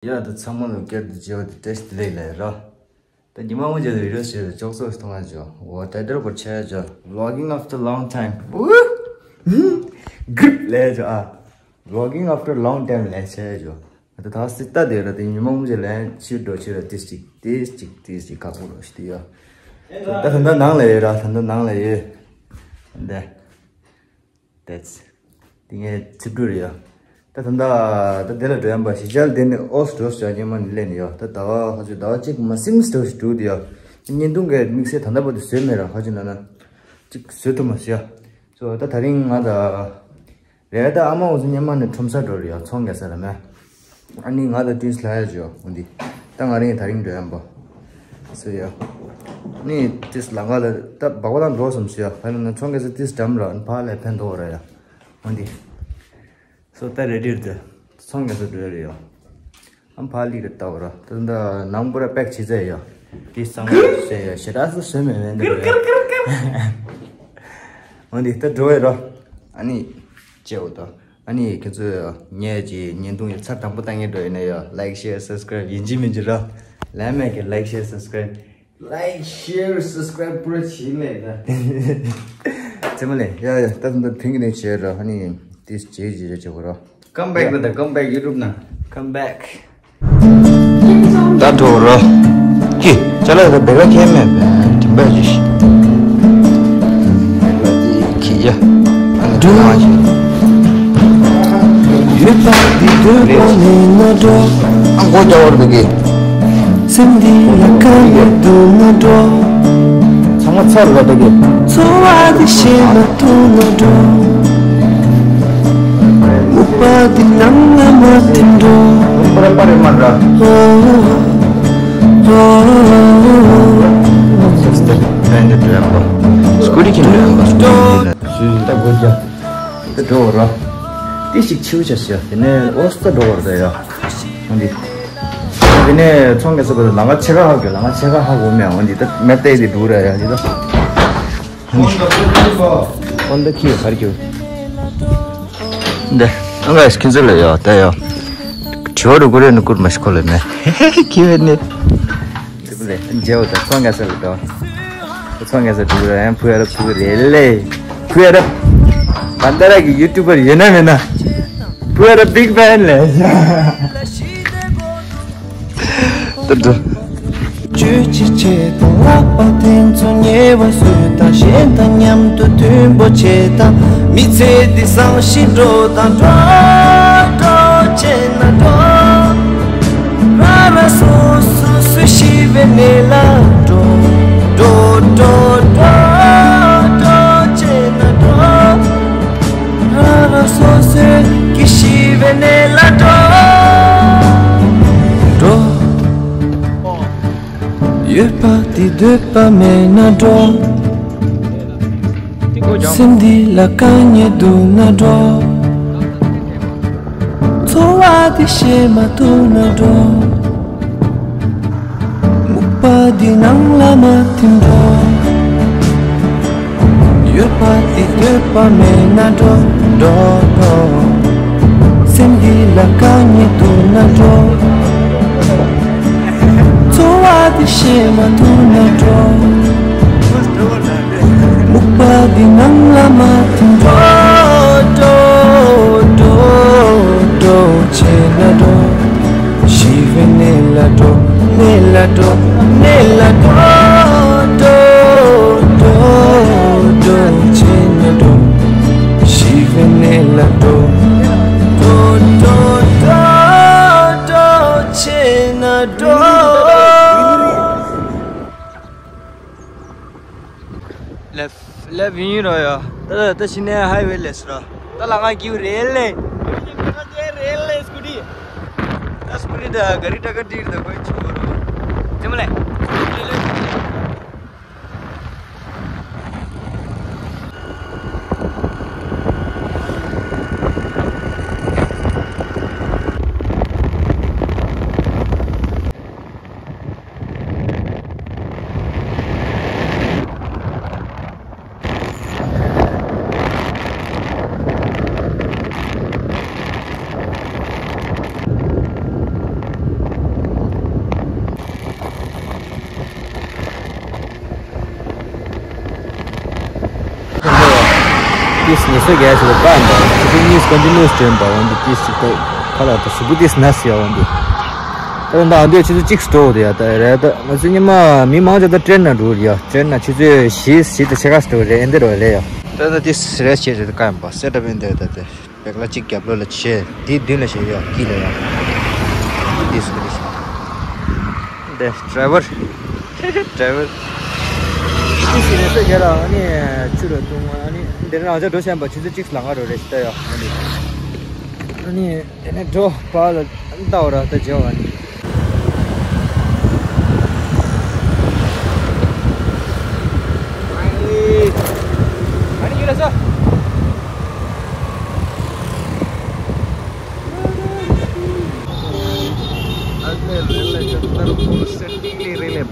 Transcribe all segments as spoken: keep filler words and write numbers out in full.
ཡ་ད་ཚང་མ་ལ་བསྐྱར་དུ་མཇལ་བ་དེ་བཀྲ་ཤིས་བདེ་ལེགས་ལབ་རོ། ད་ཉི་མ་སྔོན་ཆད་ལ་བི་ཌིའོ་བྱས་པའི་ཅོག་ཙེ་ཞིག་མཐོང་ང་བྱོས། འོ་ད་ལྟར་བར་ཆད་བྱོས། Vlogging after long time. Grip ལབ་བྱོས་ཨ། Vlogging after long time ལབ་བྱས་བྱོས། ད་ད་སྲིད་ད་དེ་ར་དེ་ཉི་མ་སྔོན་ཆད་ལ་ཕྱིར་འགྲོ་ཕྱིར་ར་ཏིས་ཅིག་ཏིས་ཅིག་ཏིས་ཅིག་ཁག་པོ་རོ་ཞིག་དེ་ཡོད། ད་ད་ལྟ་ནང་ལ་ཡོད་ར། ད་ལྟ་ནང་ལ་ཡོད། འདི། That's དེ་ངའི་ཚིག་འབྲུ་རེད་ཡ། ད་ད་ད་ད་དེ་ལ་འགྲོ་ཡམ་པ་གཞིས་ཆགས་དེ་ནི་ཨོ་སི་འགྲོ་ཞག་སྙེ་མ་ནི་ལེན་ཡོད། ད་ཟླ་བ་ཧ་ཅུ་ཟླ་བ་གཅིག་མ་ཟིན་སྟོ་ཞིག་འགྲོ་དེ་ཡ། བརྙན་ཐུང་གི་དམིགས་བསལ་ད་ལྟ་བར་དུ་བཟོས་མེད་ར། ཧ་ཅུ་ན་ན་གཅིག་བཟོས་ཐུབ་མ་སོང་ཡ། སོ་ད་ད་རིང་ང་ད་རེད་ད་ཨ་མ་འོ་ཟི་སྙེ་མ་ནི་ཁྲོམ་ས་འགྲོ་རེད་ཡ། ཚོང་རྒྱག་ས་ལ་མེད། ཨ་ནི་ང་དང་ཏུས་ལྷ་ཡ་ཇོ་འོ་འདི། ད་ང་རིང་ད་རིང་འགྲོ་ཡམ་པ། སུ་ཡ། ནི་ཏིས་ལང་ག་ལ་ད་བག་པ་དང་འགྲོ་སམ་སུ་ཡ། ཧ་ལ་ན་ཚོང་རྒྱག་ས་ཏིས་འགྲམ་ར་ཕ་ལ་ཕན་ཐོགས་ར་ཡ། འོ་འདི། སོ་ད་རེ་ཌིར་དུ་ཚོང་རྒྱག་ས་འགྲོ་རེ་ཡ། ཨམ་ཕ་ལི་ར་ལྟ་བ་ར། ད་ད་ནང་པུ་ར་པེག་བྱེད་ཚེ་ཡ། ཏིས་ཚང་མ་སེ་ཡ་ཞེ་དྲག་སུ་སེ་མེ་མེ་འདུག་ཡ། འོ་འདི་ད་འགྲོ་ཡ་ར། ཨ་ནི། ཅེའོ་ད། ཨ་ནི་ཁྱེད་ཚོས་ངས་ཀྱི་བརྙན་ཐུང་ཡི་ཚར་དང་པོ་ལྟ་མཁན་འགྲོ་ཡིན་ན་ཡ། Like, share, subscribe ཡིན་གཅིག་མིན་གཅིག་ར། ལན་མེད་ཀྱི་like, share, subscribe. Like, share, subscribe པུ་ར་བྱིན་ལེ་ད། ཚེ་མ་ལེ་ཡ་ཡ་ད་ད་ཐེངས་ཀྱི་ནས་བྱས་ར། ཨ་ནི་ཏིས་བྱེད་ཀྱི་རེད་བྱེད་གོ་ར། Come back ལ་ད། Come back YouTube ན། Come back. ད་འགྲོ་རོ། ཀི། ཅ་ལག་ད་བེ་ག་ཁྱེར་མེད་པས། དྲིན་པ་ཅི་ཤི། བེ་ག་དེ་ཁྱི་ཡ། ཨ་ནི་ཁྱི་མ་ཤི། ཡོད་པ་འདི་འདོད་པ་མེད་ན་འགྲོ། ཨ་མགོ་རྒྱ་བོར་འདུག་གི། སེམས་འདི་ལ་དཀའ་ངལ་འདུག་ན་འགྲོ། ཚང་མ་ཚར་བ་འདུག་གི། འཚོ་བ་འདི་ཤེས་མ་ཐུབ་ན་འགྲོ། སྨུག་པ་འདི་ནང་ལ་མ་ཐིམ་འགྲོ། སྐུ་ལི་ཁྱེར་འགྲོ་ཡང་པ། སུ་ཡིན་ད་དགོས་ཀྱང་། དེ་འགྲོ་བར་ར། དེ་ཞིག་ཆེའུ་ཆ་ཞིག་དེ་ནས་ཨོ་སྟ་འགྲོ་བར་ད་ཡ། འོན་ཏེ། དེ་ནས་ཚོང་ག་ས་པ་ལ་ང་ཆེ་ཁ་ཧ་གི་ལ་ང་ཆེ་ཁ་ཧ་གོ་མེད། འོན་ཏེ་ད་མེད་ཏེ་དེ་འགྲོ་ར་ཡ་དེ་ད། ཧོན་ཌ་ཁྱི་གར་ཁྱི། འདི་ཨང་ག་ཁྱི་ཚོ་ལ་ཡོད་ད་ཡོད། དྲི་བ་རུ་ཀུ་རེ་ནུ་ཀུར་མ་ཤི་ཁོ་ལ་ནས་ཁྱི་བས་ནི། དེ་ལས་མཇལ་བ་དང་ཚོང་ག་ས་ལ་དང་། ཚོང་ག་ས་དྲི་བ་ཡང་ཕུ་ཡ་ར་ཕུ་རེ་ལེ། ཕུ་ཡ་ར། བན་ད་ར་གི་ཡུ་ཊུ་བར་ཡོད་ན་མེད་ན། ཕུ་ཡ་ར་བིག་ཕན་ལེ། ཏུ་ཏུ། བཅོས་ཀྱི་ཆེད་དུ་ལག་པ་དེ་ཚོ་ཉེ་བར་བཟོས་དང་གཞན་དང་མཉམ་དུ་མཐུན་པོ་བྱེད་དང་མི་ཚེ་འདི་བཟང་ཞིང་འགྲོ་དང་འགྲོ་འགྲོ་བྱས་ན་འགྲོ། ར་ར་སོ་སོ་སུ་ཤི་བའི་གནས་ལ་འགྲོ་འགྲོ་འགྲོ་འགྲོ་འགྲོ་བྱས་ན་འགྲོ། ང་རང་སོ་སོའི་གི་ཤི་བའི་གནས་ལ་འགྲོ། འགྲོ། ཡོད་པ་དེ་འདོད་པ་མེད་ན་འགྲོ། སེམས་འདི་ལ་དཀའ་ངལ་འདུག་ན་འགྲོ། འཚོ་བ་འདི་ཤེས་མ་ཐུབ་ན་འགྲོ། སྨུག་པ་འདི་ནང་ལ་མ་ཐིམ་འགྲོ། ཡོད་པ་འདི་འདོད་པ་མེད་ན་འགྲོ་འགྲོ་འགྲོ། སེམས་འདི་ལ་དཀའ་ངལ་འདུག་ན་འགྲོ། འཚོ་བ་འདི་ཤེས་མ་ཐུབ་ན་འགྲོ། སྨུག་པ་འདི་ནང་ལ་མ་ཐིམ་འགྲོ། འགྲོ་འགྲོ་འགྲོ་བྱས་ན་འགྲོ། ཤི་བའི་གནས་ལ་འགྲོ། གནས་ལ་འགྲོ། གནས་ལ་འགྲོ། འགྲོ་འགྲོ་འགྲོ་བྱས་ན་འགྲོ། ཤི་བའི་གནས་ལ་འགྲོ། འགྲོ་འགྲོ་འགྲོ་འགྲོ་བྱས་ན་འགྲོ། ལེབ་ལེབ་ཡིན་རོ་ཡ། ད་ད་ཕྱི་ནས་ཧའི་ཝེ་ལས་རོ། ད་ལ་ང་གིའུ་རེད་ལེ། རེད་ལེ་སྐུ་ཊི། ད་སྐུ་ཊི་ད་ག་རི་ད་ག་ཌིར་ད་གོ་ཆུ་བོ་རོ། ཙེ་མ་ལེ། ཏིས་ཉི་ཤུ་རྩ་བརྒྱད་ཞིག་ལ་བཏང་འདུག་ཆུ་ཚོད་གཉིས་ཀོན་ཊི་ནིའུ་སི་འགྲོ་ཡིན་པ། འོན་ཏེ་ཏིས་ཅིག་ཏུ་ཁ་ལག་ཏུ་གཟུགས་པོ་ཏིས་ན་ཟེར་ཡ། འོན་ཏེ་ད་ད་འདི་ཆུ་ཚོད་གཅིག་འགྲོ་འོ་དེ་ཡ། ད་རེད། ད་ང་ཚོ་ཉི་མ་མི་མང་ཆེ་ད་ཊེན་ན་འགྲོ་རེད་ཡ། ཊེན་ན་ཆུ་ཚོད་བཞི་བཞི་དང་ཕྱེད་ཀ་ཙམ་འགྲོ་རེད། ཨེ་འདི་རོ་རེད་ཡ། ད་ད་ཏིས་རེས་བྱེད་རེད། ད་ཀ་ཡིན་པ་སེ་ཊབ་ཨེ་འདི་རེད། ད་དེ་བེག་ལ་གཅིག་རྒྱབ་ལོགས་ལ་བྱེད། འདི་མདུན་ལ་བྱེད་ཡ། དཀྱིལ་ལ་ཡ། འདི་སུ་རེད། འདི་ཌ་རའི་ཝར། ཌ་རའི་ཝར། ཏིས་ཟེར་ནས་ས་རྒྱ་ལ་ཨ་ནི་ཆུ་རུ་བཏུང་། ཨ་ནི་འདི་ནས་རང་ཅག་འགྲོ་བཞིན་པ་ཆུ་ཚོད་གཅིག་ལང་ག་འགྲོ་རེད་ཟེར་ཡ། ཨ་ནི་ཨ་ནི་དེ་ནས་འགྲོ་བ་ལ་ལྟ་བ་ར་ད་བརྗེ་བ་ནི། ཨ་ནི་ཡུལ་ལ་སོ།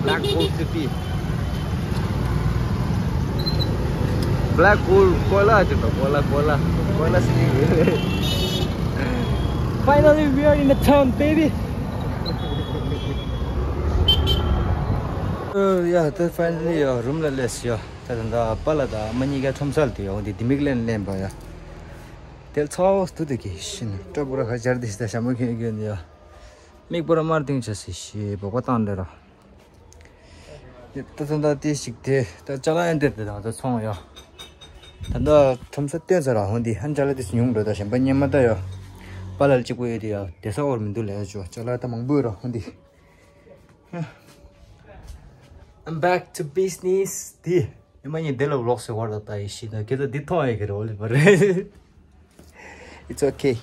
Black Hole City. Black Hole, Koila, Koila, Koila, Koila City. Finally, we are in the town, baby. ཡ། ད་ཕའི་ནལ་ལི་ཡ་རུམ་ལ་སླེབས་ཡ། ད་ད་ད་པཱ་ལགས་དང་ཨ་མ་གཉིས་ཀ་ཁྲོམ་སར་དུ་ཡ། འོ་འདི་ལྡེ་མིག་ལན་ལེན་པ་ཡ། དེ་ཚོ་དུ་དེ་གི་ཤིན་སྐྲ་བོ་ར་ཁ་སྦྱར་དེ་ཤི་ད་ཞྭ་མོ་ཁྱེར་གྱི་ཡོད་ཡ། མིག་བོ་ར་དམར་ཏིང་ཆ་སི་ཤི་བོ་པ་བཏང་འདྲ་ར། ད་ད་ད་དེ་ཞིག་དེ་ད་ཅ་ལག་ཡང་དེ་དེ་དང་ད་ཚོང་ཡ། ད་ད་ཁྲོམ་ས་བཏོན་ཚར་ར། འོ་འདི་ཧན་ཅ་ལག་དེ་ཉུང་འགྲོ། ད་གཞན་པ་སྙན་མ་ད་ཡ། པཱ་ལགས་གཅིག་པོ་ཡོད་དེ་ཡ། དེ་ས་འོར་མི་འདུག་ལས་ཅོ། ཅ་ལག་ད་མང་པོ་ཡོད་ར། འོ་འདི། I'm back to business. དེ་ཉི་མ་གཉིས་དེ་ལ་ཝི་ལོག་ཟེར་བར་ད་ལྟ་ཡི་ཤི་ན་ཁྱེད་ཚོ་འདི་མཐོང་ཡི་གི་རེད། འོ་ལེ་བ་རེད། It's okay.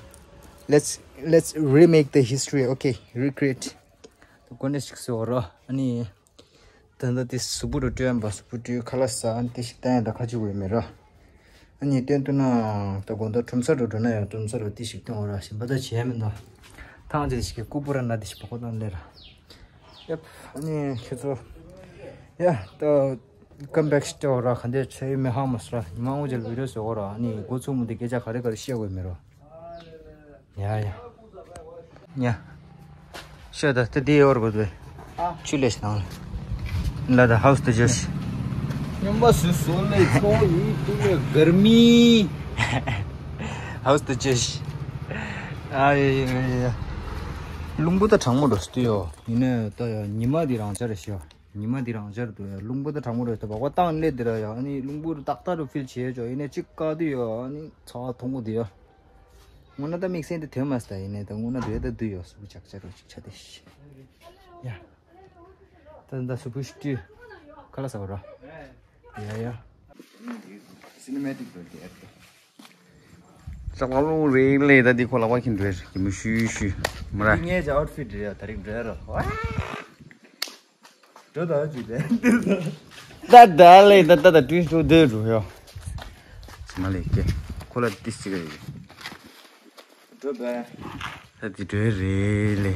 Let's let's remake the history. Okay, recreate. ད་གོ་ནས་ཤིག་ཟེར་བ་ར། ཨ་ནི་ད་ད་དེ་གཟུགས་པོ་རུ་སྤྲོད་པ། གཟུགས་པོ་སྤྲོད་ཁ་ལག་ཟ། ཨ་ནི་དེ་ཞིག་བསྟན་ཡ་ད་ཁ་ཅིག་འོས་མེད་ར། ཨ་ནི་བསྟན་ཐུབ་ན་ད་དགོང་དག་ཁྲོམ་ས་རུ་འགྲོ་ན་ཡང་ཁྲོམ་ས་རུ་དེ་ཞིག་བསྟན་འོ་ར། གཞན་པ་ད་བྱས་མི་འདུག་ཐང་ཅིག་ཞིག་གི་ཀུ་པུ་ར་ན་དེ་ཞིག་པ་ཁོ་ད་ལེ་ར། ཡབ། ཨ་ནི་ཁྱེད་ཚོ། ཡ། ད་ཀམ་བེག་སི་ཊོ་ར་ག་འདྲ་བྱས་ཡོད་མེད་ཧ་མ་སོ་ར། ཉི་མ་དངོས་ཅན་བི་ཌི་ཡོ་བཟོ་གོ་ར། ཨ་ནི་འགོ་ཚུགས་མི་འདི་སྐད་ཆ་ག་རེ་ག་རེ་བཤད་དགོས་མེད་རོ། ཡ་ཡ། ཡ། ཤོད་ད་ད་དེ་ཡོར་གོ་དེ། ཨ། ཆུ་ལས་ནང་ལ་ད་ཧའུ་སི་ཏུ་ཇོ་ཤི། ཉམས་པ་སུ་སོ་ལེ་ཚོ་ཡི་ཏུ་ལེ་གར་མི། ཧའུ་སི་ཏུ་ཇོ་ཤི། ཨ་ཡ་ཡ་ཡ་ཡ། རླུང་བུ་ད་གྲང་མོ་འགྲོ་སྟེ་ཡོ། ཡིན་ནའི་ད་ཡ་ཉི་མ་འདི་རང་ཆར་ཤོ། ཉི་མ་འདི་རང་ཆར་དུ་ཡ་རླུང་བུ་ད་གྲང་མོ་འགྲོ་སྟེ་བག་བ་བཏང་ལེ་འདི་ར་ཡ། ཨ་ནི་རླུང་བུ་རུ་ཏག་ཏག་རུ་ཕིལ་བྱེད་ཅོ། ཡིན་ནའི་གཅིག་དཀའ་དུ་ཡོ། ཨ་ནི་ཚ་བ་ཐུང་གོ་དུ་ཡོ། སྔོན་ན་ད་དམིགས་བསལ་དེ་དོན་མ་སྟ་ཡིན་ནའི་ད་སྔོན་ན་དོན་ད་དུ་ཡོད་སུ་ཆག་ཆ་རོ་ཅིག་ཆ་དེ་ཤི། ཡ། ད་ད་སུ་བུ་ཤི་ཏུ་ཁ་ལ་ས་བ་ར། ཡ་ཡ། སི་ནི་མེ་ཏིག་བར་དེ་ཨེ་ཏོ། ལྕགས་ལ་ལུང་རེད་ལེ། ད་འདི་ཁོ་ལག་པ་ཁྱིན་འགྲོ་ཡ་མུ་ཤུ་ཤུ་མ་ར། ངའི་ཇ་ཨའུཊ་ཕིཊ་རེད་ཡ། ད་རིག་འགྲོ་ཡ་ར། འགྲོ་ད་ཅི་ལེ། ད་ད་ལེ་ད་ད་ད་ཏུན་ཏུ་དེ་འགྲོ་ཡོ། མ་ལེ་ཀེ། ཁོ་ལ་ཏིས་ཅི་ག་ཡོད། འགྲོ་བས། ད་དེ་འགྲོ་རེད་ལེ།